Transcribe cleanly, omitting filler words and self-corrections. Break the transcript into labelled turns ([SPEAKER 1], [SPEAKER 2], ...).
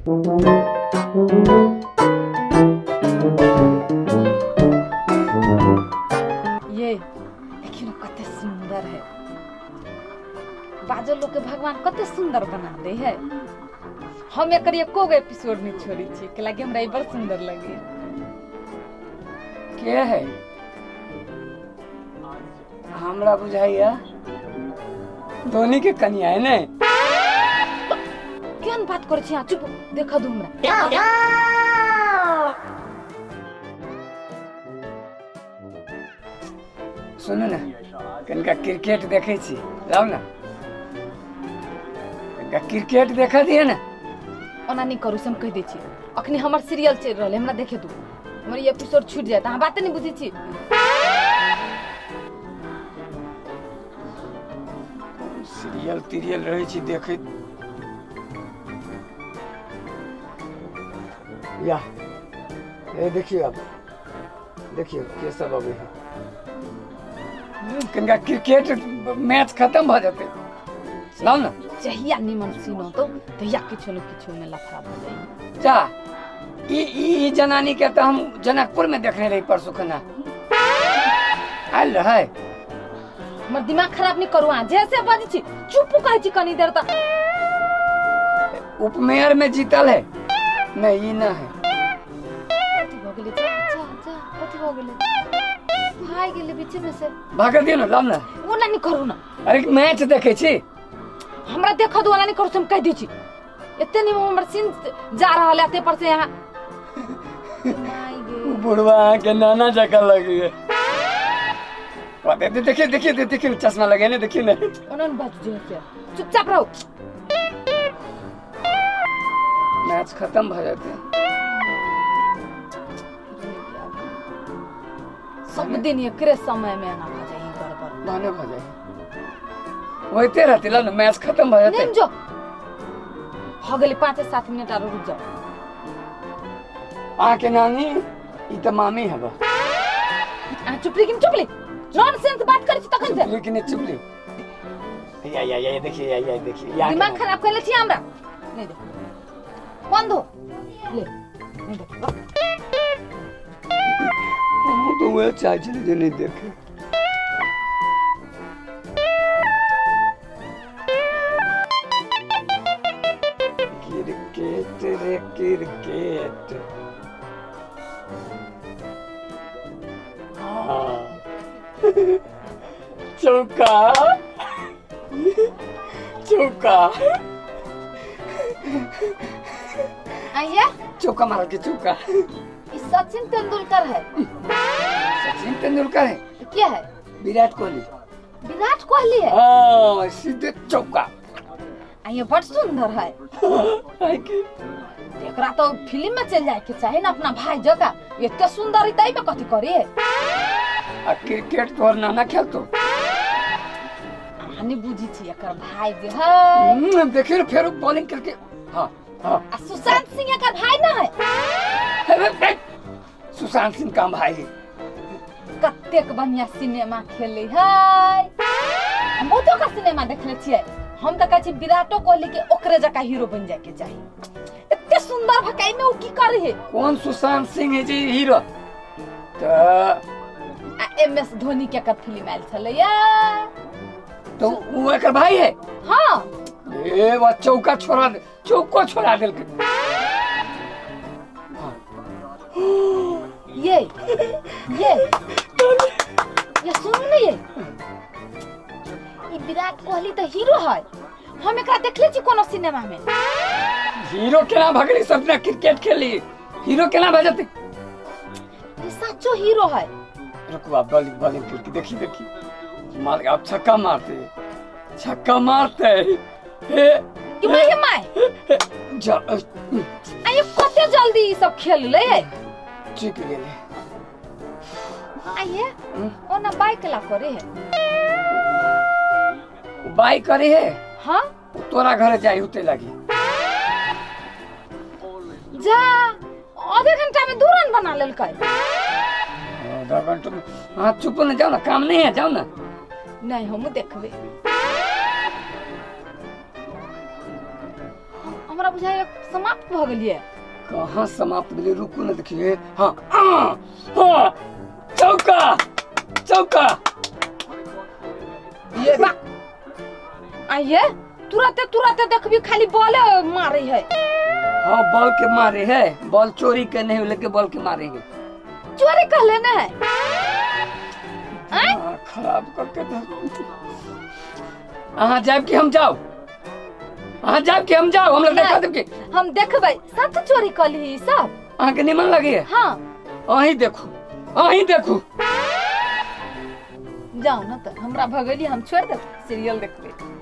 [SPEAKER 1] ये देखियो ना कते सुंदर है। बाजल लोग के भगवान कते सुंदर बना दे है। हम एकर एको गो एपिसोड नहीं छोड़ी छी, के लागी हमरा ई बड़ सुंदर लगे।
[SPEAKER 2] के है? हमरा बुझाइया धोनी के कनिया है ने।
[SPEAKER 1] केहन बात करै छी अहाँ? चुप, देखऽ दू हमरा।
[SPEAKER 2] सुनू ने, कनिका क्रिकेट देखै छी, लाउ ने कनिका क्रिकेट देखऽ दिअ ने।
[SPEAKER 1] ओना नहि करू से हम कहि दै छी। अखनी हमर सीरियल चलि रहल है, हमरा देखे दू, हमर ई एपिसोड छूटि जायत। अहाँ बाते नहि बुझै छी।
[SPEAKER 2] सीरियल तिरियल रहै छी देखैत। या ए देखियौ, आब देखियौ के सब अबै है। कनिका क्रिकेट मैच खत्म भऽ जेतै, लाउ ने।
[SPEAKER 1] जहिया निमन सीन होतो तहिया किछु ने किछु में लफड़ा भऽ जाइ।
[SPEAKER 2] जा, ई ई ई जनानी के तऽ हम जनकपुर में देखने रही परसू खना आयल रहै।
[SPEAKER 1] हमर दिमाग खराब नहीं करू अहाँ, जैसे बजै छी चुप कहै छी कनी देर तक।
[SPEAKER 2] उपमेयर में जीतल है। नहीं, ई ना है।
[SPEAKER 1] कथी भऽ गेलै? जा जा जा, कथी भऽ गेलै? भागि गेलै बीचे में से।
[SPEAKER 2] भागल दियौ ने, लाउ ने।
[SPEAKER 1] ओना नहीं करू ना।
[SPEAKER 2] अरे मैच देखै छी।
[SPEAKER 1] हमरा देखऽ दू, ओना नहीं करू से हम कहि दै छी। एते नहीं हमर सीन जा रहल है, एते पर से यहाँ माय गे।
[SPEAKER 2] उ बुढ़वा अहाँके नाना जकाँ लगैया। वाह, देखिए देखिए देखिए, चश्मा लगेने देखिए ने।
[SPEAKER 1] ओना नहीं बाजू जे से, चुपचाप रहो।
[SPEAKER 2] मैच खत्म भऽ जेतै।
[SPEAKER 1] सब दिन एकरे समय में एना भऽ जाइ गड़बड़।
[SPEAKER 2] भने भऽ जाइ, होइते रहतै। ला ने, मैच खत्म भऽ जेतै।
[SPEAKER 1] नहीं जो भऽ गेलै, 5-7 मिनट आरो रुक जाओ।
[SPEAKER 2] अहाँके नानी, ई तऽ मामी हेबा।
[SPEAKER 1] अहाँ चुपली कि नहीं चुपली? नॉनसेंस बात करै छी तखन से।
[SPEAKER 2] चुपली कि नहीं चुपली? या या या, देखिए, या या, देखिए या।
[SPEAKER 1] दिमाग खराब कर ले छी हमरा। नहीं देखो, बंद हो ले, नहीं देखो।
[SPEAKER 2] हम तो वह चाहे छली जे नहीं देखे। क्रिकेट रे क्रिकेट। हाँ, चौका चौका।
[SPEAKER 1] आइए।
[SPEAKER 2] चौका मारल के चौका।
[SPEAKER 1] ई सचिन तेंदुलकर है।
[SPEAKER 2] सचिन तेंदुलकर है?
[SPEAKER 1] क्या है?
[SPEAKER 2] विराट कोहली।
[SPEAKER 1] विराट कोहली है।
[SPEAKER 2] हाँ, सीधे चौका।
[SPEAKER 1] आइए, बड़ सुंदर है।
[SPEAKER 2] आई की
[SPEAKER 1] एकरा तो फिल्म में चल जाए के चाही ना अपना भाई जका। एते सुंदर है तई में कथी करे है?
[SPEAKER 2] आ क्रिकेट तोहर नाना खेलतो।
[SPEAKER 1] अहाँ नहीं बुझी छी, एकर भाई जे है।
[SPEAKER 2] देखिए ना, फेर बॉलिंग करके। हाँ हाँ।
[SPEAKER 1] आ सुशांत सिंह एकर भाई ना है?
[SPEAKER 2] अरे, अरे, सुशांत सिंह का भाई है।
[SPEAKER 1] कतेक बढ़िया सिनेमा खेले है, हम बहुतो का सिनेमा देखले छियै। हम तऽ कहै छी विराटो कोहली के ओकरे जकाँ हीरो बनि जाय के चाही। एते सुंदर भकाई में उ की करे है?
[SPEAKER 2] कौन सुशांत सिंह है जी हीरो तऽ?
[SPEAKER 1] आ एम एस धोनी के एकर फिल्म आयल छलैया।
[SPEAKER 2] तो वो एकर भाई है?
[SPEAKER 1] हाँ।
[SPEAKER 2] ए वह चौका छोड़ा दे, चौको छोड़ा देलकै।
[SPEAKER 1] ये सुनू ने, ये ई विराट कोहली तऽ हीरो है। हम एकरा देखले छी कोनो सिनेमा में।
[SPEAKER 2] हीरो केना भगली? सपना क्रिकेट खेली हीरो केना भऽ जेतै?
[SPEAKER 1] ई सच्चो हीरो है।
[SPEAKER 2] रुकू, आप बॉलिंग बॉलिंग करके देखी देखी मार, आप छक्का मारते, छक्का मारते हे।
[SPEAKER 1] कि my गे my.
[SPEAKER 2] जा।
[SPEAKER 1] आ ये कते जल्दी ई सब खेल ले है?
[SPEAKER 2] चुक गेलै।
[SPEAKER 1] आ ये ओना बाइक ला करे है?
[SPEAKER 2] बाइक करे है?
[SPEAKER 1] हाँ।
[SPEAKER 2] तोरा घर जाई होते लागी।
[SPEAKER 1] जा, आधे घंटा में 2 रन बना लेलकै।
[SPEAKER 2] आधा घंटा में? हाँ, चुप ना, जाओ ना, काम नहीं है, जाओ ना।
[SPEAKER 1] नहीं, हम देखबे। हमर हमरा बुझाइए समाप्त भऽ गेलियै।
[SPEAKER 2] कहाँ समाप्त भेलै? रुकू ने, देखिए। हाँ हाँ, चौका चौका।
[SPEAKER 1] ये बा आइए, तुरते तुरते देखबी खाली बॉल मारे है।
[SPEAKER 2] हाँ, बॉल के मारे है, बॉल चोरी के नहीं लेके बॉल के मारे है।
[SPEAKER 1] चोरी कर लेना है।
[SPEAKER 2] हाँ, खराब करके अहाँ जायब कि हम जाओ? अहाँ जायब कि हम जाओ? हमरा देखा देब कि
[SPEAKER 1] हम देखबै सब चोरी कर ली सब।
[SPEAKER 2] अहाँके निमन लगे?
[SPEAKER 1] हाँ।
[SPEAKER 2] अहीं देखू, अहीं देखू।
[SPEAKER 1] जाओ ना तऽ हमरा भगेली, हम छोड़ देब सीरियल देखबै।